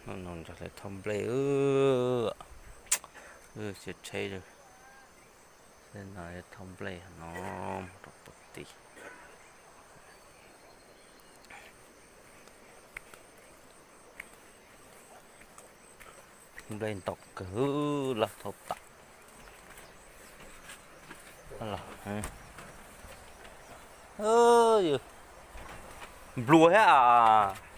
No nrog lawv thauj nplej, wb tsheb, tsheb no thauj nplej no mus rau pem tid. Nplej ntau kawg los thauj tas. Nplua thiab.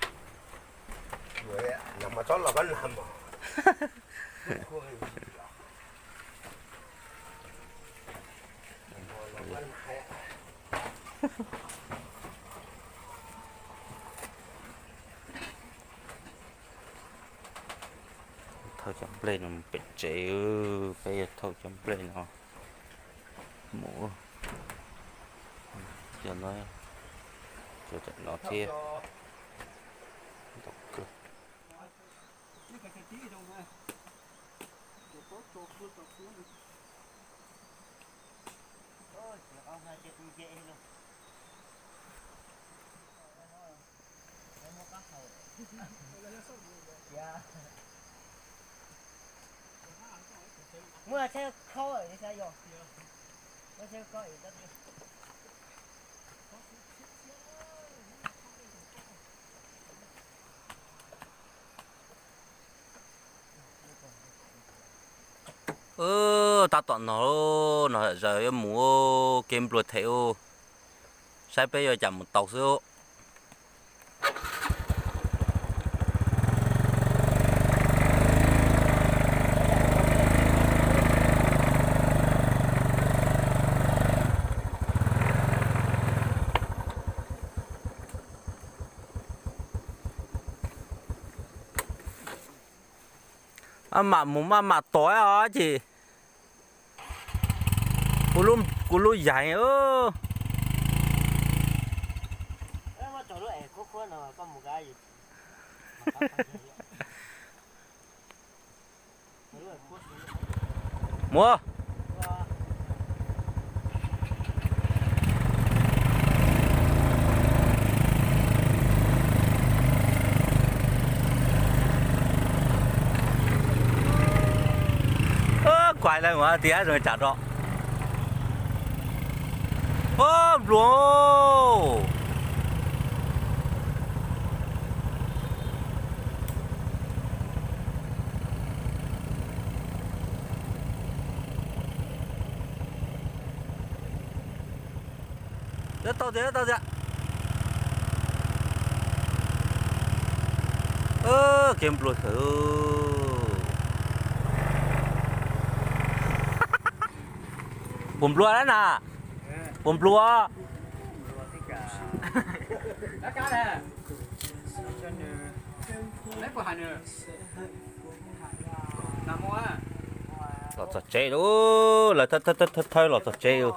Thauj cov nplej no mus pem tsev, peb yuav thauj cov nplej no mus. Cov no, cov no thiab. Muaj tsheb khob, muaj tsheb khob. Tab tom no, no zaws yuav mus, kev nplua them ub, saib peb yuav cas mus tau xwb. Mam mus maj mam tos os ces kuv lub yaig. Mus. Kuav lawm mas tias zoo tsam rau. Nplua. Tau tias, tau tias. Kev nplua kawg. Puas nplua lawm na? Puas nplua? Los txog tsev lauj, lawv thawb thawb los txog tsev.